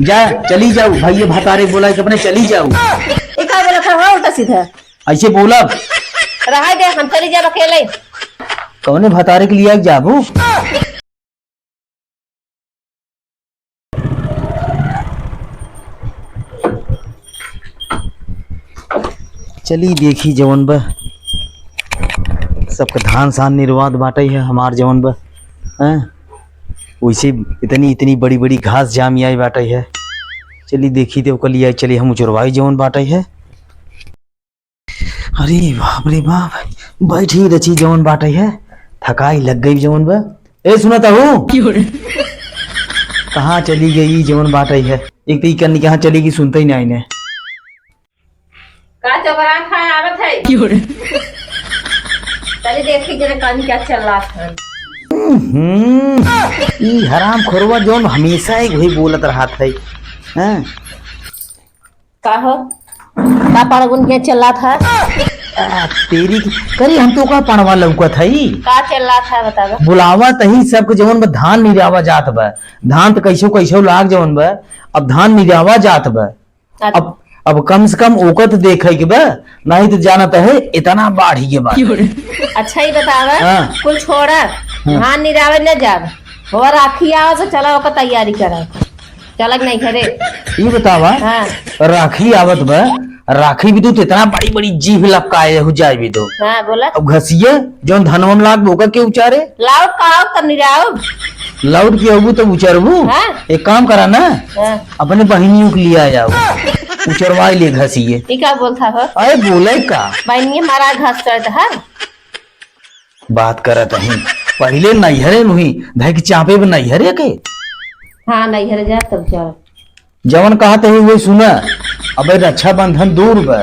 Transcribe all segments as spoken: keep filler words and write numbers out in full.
जा, चली जाऊ, भइया भतारे बोला कि अपने चली जाऊ। ई का बोलत है, हाँ, उल्टा सीधा? ऐसे बोलब? रहा दे, हम चली जाब अकेले। कौने भतारे के लिए जाबू? चली देखी जवन बा, सबके धान सान निर्वात बाटइ है, हमार जवन बा, हैं? वैसे इतनी, इतनी बड़ी, बड़ी घास जामी आई बाटइ है। चली देखी ते ओकर लिए, चली हम उचरवाई जवन बाटइ है। अरे बाप रे बाप, बैठी रची जवन बाटइ है, थकाई लग गई जवन बा। ए, सुनत हूँ? कहाँ चली गई जवन बाटइ है? एक तो ई कन्नी कहाँ चली गई, सुनते ही नहीं ने। का चबरा खा आवत है? चली देखी जरा कानी क्या चल रहा है। हम्म, ई हराम खोरवा जौन हमेशा एक वही बोलत रहत है। हैं? का हो? का पड़गुन के चल रहा था? आ, तेरी की, करी हम तो का पड़वा लौकत है? का चल रहा था बतावा? बुलावा तही सबके जवन बा धान निरावा जात बा। धान त कैसो कैसो लाग जवन बा, अब धान निरावा जात बा। अच्छा। अब, अब कम से कम ओकर त देखे के बा, नहीं त जानत है इतना बाढ़ी के बा। अच्छा ही बतावा, हाँ। कुल छोड़ा, हाँ। धान निरावे न जाब, हो राखी आवा से चला ओकर तैयारी करा, चला के नहीं घरे। ई बतावा, हाँ। राखी आवत बा, राखी भी तो इतना बड़ी बड़ी जीभ लपकाए हो जाए भी तो। हाँ, बोला। अब घसिया जौन धनवा में लाग ओकर के उचारे? लाउड का आओ तब निराओ। लाउड की अबू तब उचरबू? हाँ। एक काम करा ना, हाँ। अपने बहिनियों के लिए आ जाओ, उचरवाई ले घसिए। ई का बोलता हो? अरे बोले का? बहिनिये मारा घास चढ़त है। बात करत हई, पहिले नैहरे नुही, धै के चापे बे नैहरे के। हाँ, नैहरे जा तब जाओ। जवन कहत ही वही सुना। अबे रक्षाबंधन दूर बा,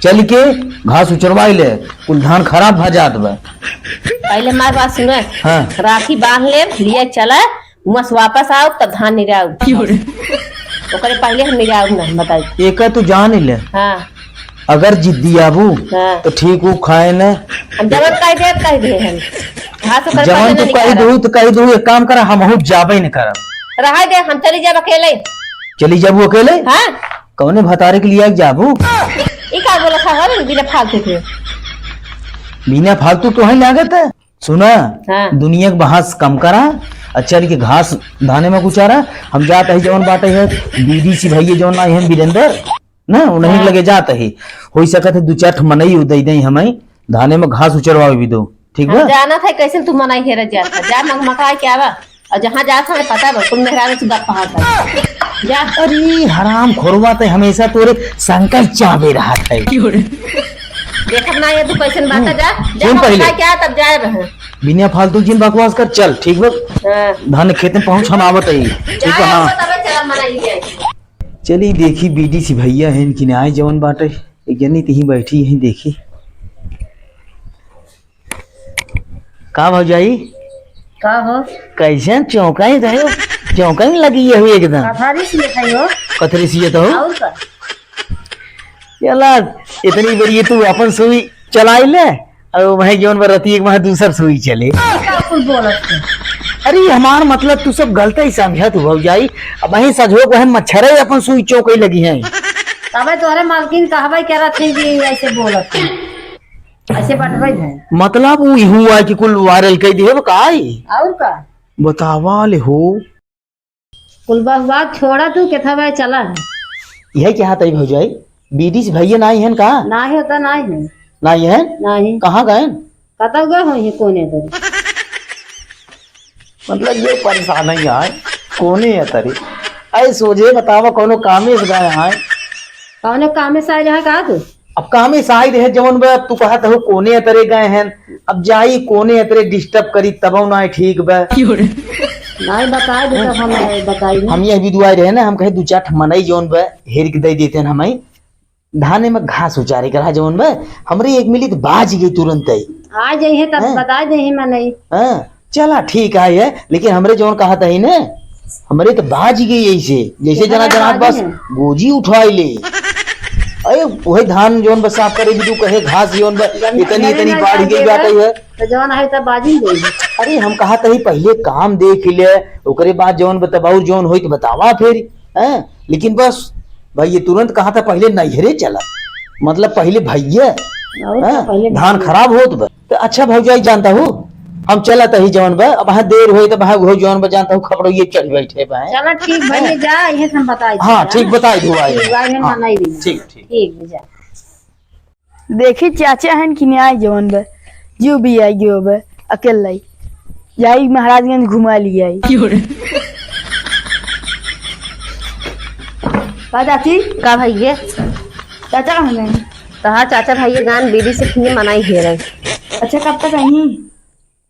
चल के घास उचरवाई ले, कुल धान खराब भ जात बा। पहिले मार बात सुना। हाँ। राखी बांध ले, लिए चला, वहाँ से वापस आओ तब धान निराओ। ओकरे पहिले हम निराओ ना बताई। एका तू जान ले। हाँ। अगर जिद्दी आबू, हाँ। तो ठीक हो, खाए न। हम जवन कह दे, कह दे हम। घास ओकर जवन पहिले तू नहीं कह निकालब। दू, तो कह दू, एक काम करा, हमहू जाबे न करब। रहा दे, हम चली जाब अकेले। चली जाबू अकेले? हाँ। कौने भतारे के लिए जाबू? ई का बोला था, हर बिना फालतू के। बिना फालतू तो है लागत है। सुना, हाँ। दुनिया के बहस कम करा, अच्छा के घास धाने में कुचारा, हम जात है जवन बाटे है, बीडीसी भैया जवन आए हैं वीरेंद्र, ना, उन्हीं हाँ। लगे जात ही। होई सकत है दू चार ठो मनई उ दे दे हमें, धाने में घास उचरवावे भी दो, ठीक हम बा? जानत है कैसे तू मनई हेरत जात है। जा मगमगाए के आवा, और जहाँ जात है पता बा, कुल मेहरारू से गप्पा होता है। जा। अरे हराम खोरवा ते हमेशा तोरे संकल चावे रहत है। देखब ना ये तू कैसन बात है, जा, जा जिन पहिले। मगमगाए के आ, तब जाए रहे। बिना फालतू जिन बकवास कर, चल, ठीक बा? हाँ। धान खेत में पहुँच, हम आवत है। ठीक बा, जाए हाँ। आवत, अबे चला मनई जाए। चली देखी बीडीसी भैया हैं कि ना आए जवन बाटे, एक जनी तिही बैठी हैं देखी। का भौजाई? का हो? कैसन चौंकाई रहे हो? चौंकाई लगी है हुई एकदम। कथरी सी है हो? कथरी सी है तो हो? और का? चला, इतनी बार ये तू अपन सुई चलाई ले, और वह जौन बार रती एक वह दूसर सुई चले। ये का कुल बोलत है? अरे, हमार मतलब तू सब गलत ही समझत हो भौजाई। अब वही सजो को है मच्छरे अपन सुई चौंकाई लगी है। तबे तोहरे मालकिन कहबे करत है कि ऐसे बोलत है, ऐसे बटबे है। मतलब उ हुआ कि कुल वायरल कर दिए काई? और का? बतावा ले हो। कुल बकवास छोड़ा तू, केथा भाई चला है। यह क्या हाथ है भौजाई? बीडीसी भैया नाई हैं का? नाई होता, नाई है। नाई हैं? नाई। कहाँ गए? कतौ गए हो ये कोने पर? मतलब ये परेशान है यार, कोने है तरे। ऐ सोझे बतावा, कौनो कामे से गए हैं? कौनो कामे से आए रहा का तू? अब कामे से आई रहे जवन बा, तू कहत हो कोने अतरे गए हैं, अब जाई कोने अतरे disturb करी तबौ ना ठीक बा। नाहीं बताई दे तो हम बताई नहीं। हम यह भी दुआई रहे ना, हम कहे दू चार ठे मनई जवन बा हेर के दे देते हैं हमें, धाने में घास उचारे करा जवन बा, हमरे एक मिली तो बाज गई तुरंत ही। आ जाइए तब हैं? बता दे ही मनई। हाँ। चला ठीक है, लेकिन हमरे जौन कहत ही ने, हमरे तो बाज गई ऐसे, जैसे जना जना बस गोजी उठाई ले। अरे वही धान जौन बस साफ करे भी तू कहे घास जौन बस इतनी इतनी बाढ़ गई बाटे है। तो जौन है तब बाजी गई। अरे हम कहत ही पहले काम देख ले, ओकरे बाद जौन बतावा और जौन होई तो बतावा फिर। हैं? लेकिन बस भइया तुरंत कहा था, "पहिले नैहरे चला।" मतलब पहिले भइया, और हैं? तो पहिले धान भइया। खराब होत बा। तो अच्छा भौजाई जानता हूँ, हम चला तही जवन बा, अब वहाँ देर होई तो वहाँ घो जवन बा जानता हूँ, खपड़ो ये चढ़ बैठे बा, हैं? चला ठीक भइया, जा, इहे हम बताई हाँ, देब, ठीक है ना? बताई दू आई। ठीक, आई हम हाँ, मनाई दी। ठीक, ठीक। ठीक, जा। देखी चाचा हन कि न्याय जवन बा, जो भी आई गयो बा, अकेला ही। जाई महाराजगंज घुमा लिया आई। क्यों रे? का चाची? का भइया? चाचा कहाँ गए? तहार चाचा भइया गान बीड़ी से फिर मनाई हे रहे। अच्छा, कब तक आई?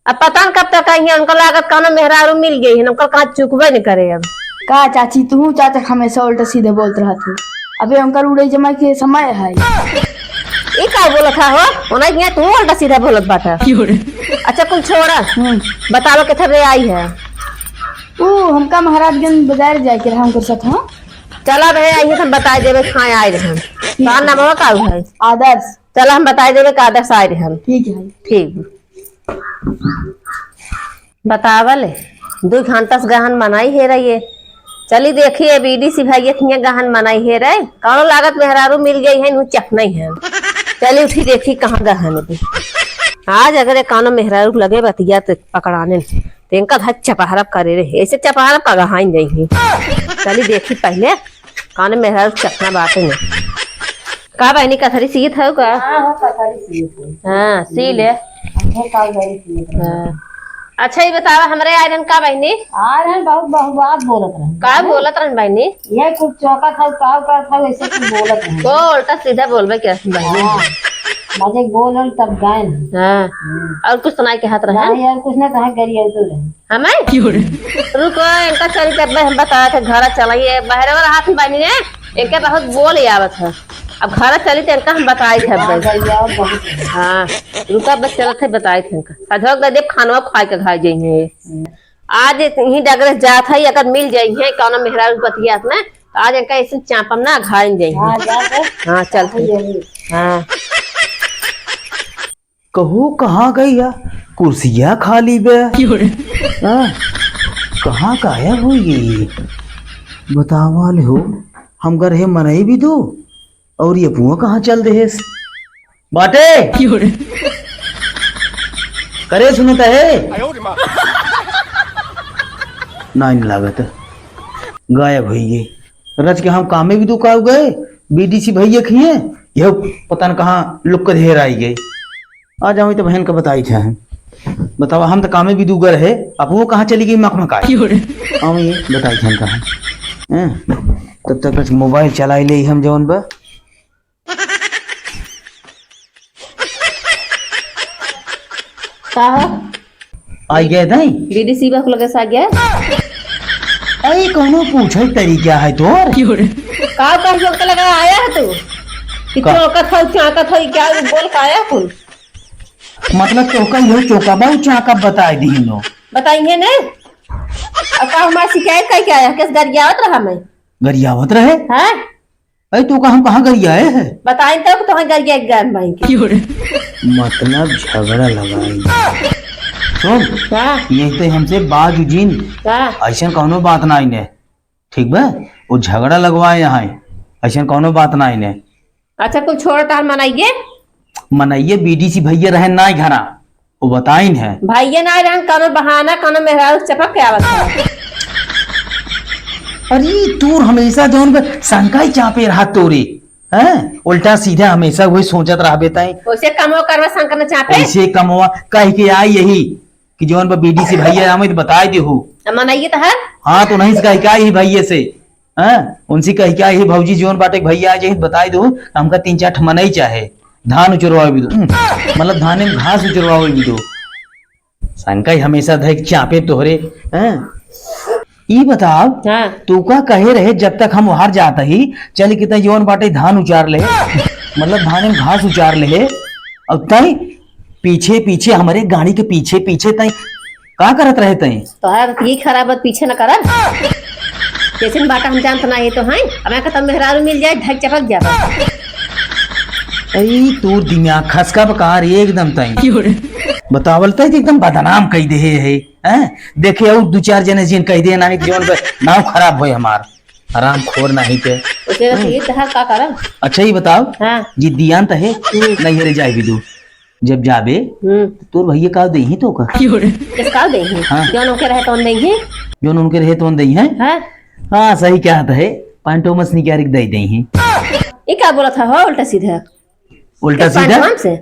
अब पता न कब तक आई है, उनका लागत कौनो मेहरारू मिल गई है, उनका कहाँ चुकबे न करे अब। का चाची, तू चाचा के हमेशा उल्टा सीधे बोलत रहत हो। अबे उनकर उड़े जमाई के समय है। ई का बोलत है हो? ओना हियाँ तू उल्टा सीधा बोलत बाटा। क्यों रे? अच्छा कुल छोड़ा। हम्म। बतावा के थरे आई है। ओ, हमका महाराजगंज बाजार जाए के रहा उनकर साथ, हाँ? चला बे, आई है, हम बताई देबे, कहाँ आए रहे हम। ठीक का है। नामवा का है? आदर्श। चला, हम बताई देबे, का आदर्श आए रहे हम। ठीक है। ठीक। बतावल, दू घंटा से गहन मनाई हे रही है। चली देखी, ए बीडीसी भइया थिया गहन मनाई हे रहे। कौनो लागत मेहरारू मिल गई है, इन्हू चखनई है। चली उठी देखी, कहाँ गहन भी। आज अगर एक कौनो मेहरारू लगे बतिया तो पकड़ाने, तो इनका घर चपहरप करे रहे। ऐसे चपहरप का गहाइन जाई है। चली देखी पहले, कौनो मेहरारू चखना बाटे ने। का बहनी, कथरी सीत है का? हाँ, हाँ, कथरी सीत है। हाँ, सी ले। अच्छा, का बहनी सीत है। हाँ। अच्छा, ये बतावा, हमरे आए रहन का बहनी? आ रहन, बहुत बहुवाद बोलत रहन। का बोलत रहन बहनी? ये कुछ चौका था, का का था, वैसे कुछ बोलत रहन। तो उल्टा सीधा बोलबे क्या बहनी? हाँ। बाजे बोलन तब गायन। हाँ। हम्म। और कुछ सुनाई के हाथ रहे? नहीं, और कुछ ना कहा, गरिया तो रहे। हमें? क्यों रे? रुको, इनका चली तब हम बताए थे, घर चलाई, ये बहरे वाला हाथ में बहनी है, इनके बहुत बोल आवत है। अब घर चली तो इनका हम बताई थे हाँ, अब। भैया, बहुत है। हाँ, रुका, बस चलत है, बताई थे इनका। सझोक दे देब, खानवा खाए के खा जाइए। हम्म। आज यहीं डगरे जात है, अगर मिल जाइए कौनो मेहरारू बतियात ना, तो आज इनका ऐसे चापम ना घाइन जाइए। हाँ, जा दे। हाँ, चल हाँ, ठीक। यही। हाँ। कहू कहाँ गई है? कुर्सिया खाली बे। क्यों रे? हाँ? कहाँ गायब हुई गई? बतावा ले हो, हम घर है मनई भी दो, और ये पुआ कहाँ चल देहेस? बाटे? क्यों रे? करे सुनता है? नाइन लागत। गायब हुई गई। रच के हम कामे भी दो का गए, बीडीसी भैया खिए, यह पता न कहाँ लुक के ढेर आई गई। आ जाओ, तो बहन का बताई थे हम। बतावा, हम तो कामे भी दूगर है, अब वो कहाँ चली गई मखमकाई? क्यों रे? हम ये बताई थे हम कहाँ। हैं? तब तक कुछ मोबाइल चलाई ले हम जौन बा। का हो? आई गए दाई? बीडीसी बा के लगे से आ गया? अरे, कौनो पूछे तरीका है तोर? क्यों रे? का कह जो के लगा आया है तू? कि का? चौंकत हो, चांकत हो, क्या बोल के आया कुल? मतलब तो का यो चौका बा, चांका बताई दी नो। बताइए ने? अब का हमार शिकायत का क्या है? किस गरियावत रहा मैं? गरियावत रहे? हाँ? अरे, तो का हम कहाँ गरियाए हैं? बताई तो कि तोहर गरिया के गान भाई के। क्यों रे? मतलब झगड़ा लगाई। सुन, हाँ। ये तो हमसे बाजू जिन। हाँ। ऐसन कौनो बात ना इन्हें। ठीक बा? वो झगड़ा लगवाए यहाँ, ऐसन कौनो बात ना इन्हें। अच्छा, कुल छोड़ तार मनाइए। मनाइए, बीडीसी भैया रहे ना घरा। वो बताइन है। भैया ना रहन, कौनो बहाना, कौनो मेहरारू चपक के आवत है। अरे, तू हमेशा जौन बे शंका ही चापे रहा तोरे, हैं? उल्टा सीधा हमेशा वही सोचत रहबे ताई। ओसे कमवा करवा शंका न चापे। ओसे कमवा कह के आई यही कि जौन बा बीडीसी भैया आवे तो बताई देहू। अब मनाइए तो है। हाँ, तो नहीं से कह के आई ही भैया से। हाँ, उनसे कह के आई ही भौजी जौन बाटे भैया आ जाए तो बताई देहू, हमका तीन चार ठे मनई चाहे। धान उचरवावे भी दो, हम्म, मतलब धाने में घास उचरवावे भी दो। संकई हमेशा धैक चापे तोहरे, हैं? ई बताओ, हाँ। तू का कहे रहे जब तक हम बाहर जाता ही, चल के तई जौन बाटे धान उचार ले, मतलब धाने में घास उचार ले, और तई पीछे पीछे हमरे गाड़ी के पीछे पीछे तई का करत रहे तई? तोहरा तो यही खराब बात पीछे न करब। जैसे बाटा हम जानत ना ये तो हैं, अब यहाँ का तब मेहरारू मिल जाए, ढक चपक जाए। अई तोर दिमाग खसका बकार एकदम तई। क्यों रे? बतावल तई एकदम बदनाम कई दे है, हैं? देखे और दो चार जने जिन कह दे ना है कि जौन बे नाव खराब होए हमार। हरामखोर नहीं थे। उसे तो हम्म। ठीक है, का करब? अच्छा, ये बताओ, हाँ। जी दियान त है, हम्म। नैहरे जाए भी दो। जब जाबे, हम्म। तो तोर भैया का देही तो का? किस का देही? हाँ। जौन उनके रहे तौन देही। जौन उनके रहे तौन देही है? हाँ। हाँ, सही कहत है। पैंटो मस निकाल के दे देही। ये का बोलत है हो उल्टा सीधा? उल्टा तो सीधा? पैंटो से?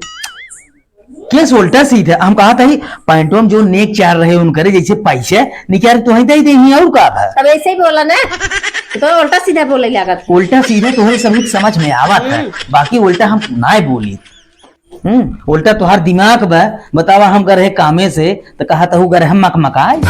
केस उल्टा सीधा। हम कहत ही, पैंटो में जो नेक चार रहे उनकरे जैसे पैसे निकाल के तोहई दे देही और का है? तब ऐसे ही बोला ना, तो उल्टा सीधा बोले लागत है। उल्टा सीधा तोहरे सब कुछ समझ में आवत है, हम्म। बाकी उल्टा हम नाय बोली। हम्म, उल्टा तोहार दिमाग बा, बतावा हम गए रहे कामे से, तो कहा तहु गए रहे मकमकाए।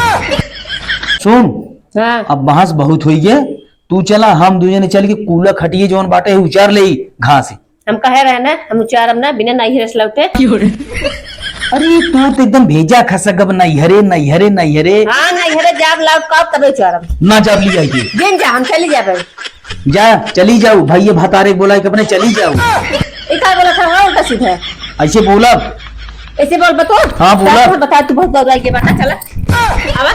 सुन, हाँ। अब बहस बहुत होई है, तू चला, हम दू जने चल के कूला खटिए जौन बाटे उचार ले घास। हम कहे रहे ना, हम उचारब ना, बिना नैहरे से लौटे। अरे, तू तो एकदम भेजा खसक अब नैहरे, नैहरे, नैहरे। हाँ, नैहरे जाब लौट का तबे उचारब। ना जाब ली जाइए। जिन जा, हम चली जाबे। जा, चली जाऊ, भैया भतारे बोला के अपने चली जाऊ। ई का बोला था, हाँ, उल्टा सीधा। ऐसे बोलब? ऐसे बोल बतो। हाँ, बोला। बता, बता, तू बहुत बौराई के बता, चला। आवा।